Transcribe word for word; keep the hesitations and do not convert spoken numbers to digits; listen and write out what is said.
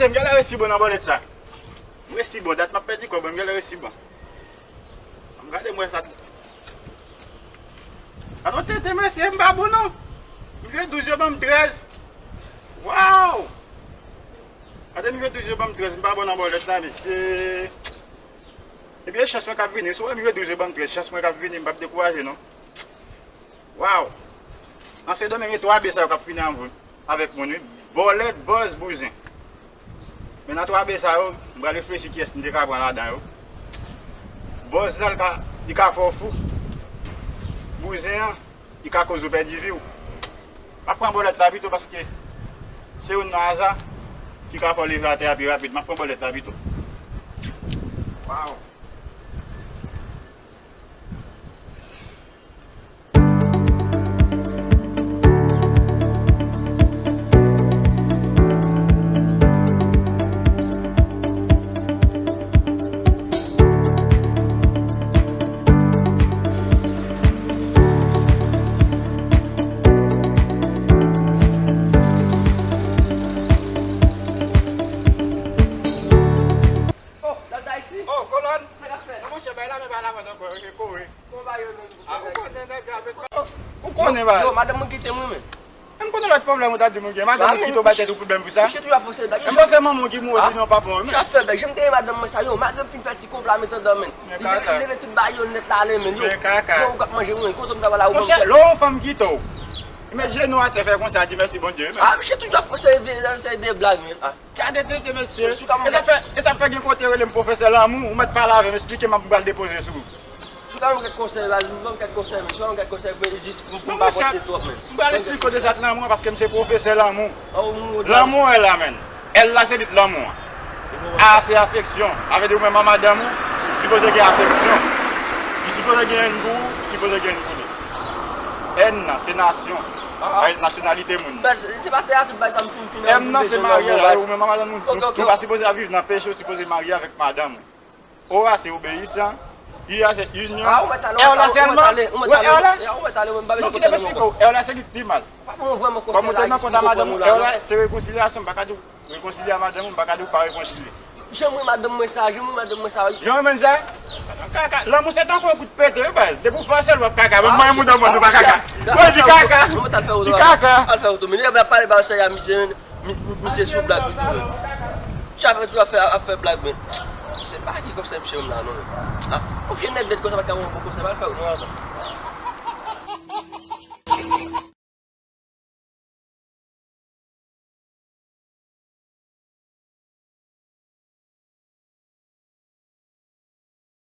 M genlè resi bon nan bòlèt sa. M resi bon, dat m ap pèdi kòb, m genlè resi bon. M gade m wè sa. Anon tenten mesye, m pa bon non. M jwe douz yo ban m trèz. Waw! Gade m jwe douz yo ban m trèz, m pa bon nan bòlèt la mesye. Ebyen chans mwen k ap vini. Si w wè m jwe douz yo ban m trèz, chans mwen k ap vini, m p ap dekouraje non. Waw! Nan Sendomeng e twa B sa yo k ap fini avè, avèk moun wi. Bòlèt, bòz, bouzen. Men nan twa B sa yo, m pral reflechi kiyès m te ka pran ladan yo. Bòz la, li ka, li ka fè w fou. Bouzen an, li ka koz ou pèdi vi w. M ap pran bòlèt la pito paske se youn nan aza ki ka fè w leve atè a pi rapid. M ap pran bòlèt la pito. Waw! Oh, Dayiti? Oh, kolòn. Sa k ap fèt? Non, monchè, bay la men, bay la men ankò, e kore. Kòman ba yo menm? Ah, ou konnen nèg la, men ou konnen, baz. Yo, madanm mwen kite m wi, men. M konnen lòt pwoblèm ou ta di m ou gen. Madanm ou kite w bay tèt ou pwoblèm pou sa. Misye toujou ap fè sèl blag. M panse manman w ki mouri, sinon papa w, men. Misye ap fè blag. Jan m te renmen madanm mwen sa, yo, madanm fin fè ti konplo a met anndan, men. Li leve tout bagay yo nèt la ale, men, yo. Men kaka. Bon, ou k ap manje mwen, kote m ta pral la ou menm. Monchè, lè yon fanm kite w, ou met jenou atè, fè konsa, di mèsi Bondye, men. Ah, misye toujou ap fè sèl de blag, men. Ah. Gade tenten mesye. E sa fè, e sa fè gen kote yo rele m pwofesè lanmou, ou mèt pale avè m, esplike m, m pral depoze sou ou. Si w ka ban m kèk konsèy, baz, ban m kèk konsèy, men. Si w ka ban m kèt konsèy, men, jis pou, pou m pa panse twòp, men. M pral esplike w de sa k lanmou an, paske m se pwofesè lanmou. Lanmou an la, men. L la se lit lanmou an. A se afeksyon. Sa vle di ou menm ak madanm ou, sipoze gen afeksyon. Li sipoze gen N pou ou, ou sipoze gen N pou li. N nan, se nasyon. Ay, nasyonalite moun. Baz, se pa teyat, baz, sa m fin, fin M nan, se maryaj. Ou menm ak madanm ou, nou pa sipoze ap viv nan peche, ou sipoze marye avèk madanm ou. O a, se obeyisan. U a, se inyon. R la sèlman. Ou mèt ale, ou mèt ale. Non, kite m esplike w. R la se lit pi mal. Kòm ou te nan kont a madanm ou, R la se rekonsilyasyon. M pa ka di w rekonsilye ak madanm ou, m pa ka di w pa rekonsilye. Jan m renmen madanm mwen sa, jan m renmen madanm mwen sa. Jan w renmen sa? Kaka, lanmou se tankou yon kout pete wi baz. Depi w fòse l, w ap kaka. Menm mwen, mwen, mwen, mwen pa kaka. Mwen di kaka. Mwen ta fè oto. Di kaka. Al fè oto. Men li ap pale ba sa ya misye, men. Mi-, mi-, misye sou blag li tou, men. Chak jou ap fè, ap fè blag, men. Se pa ki konsèy misye menm la, non, men. Ah, yon vye nèg nèt konsa pa t ka ban m bon konsèy, pa al fè oto ankò.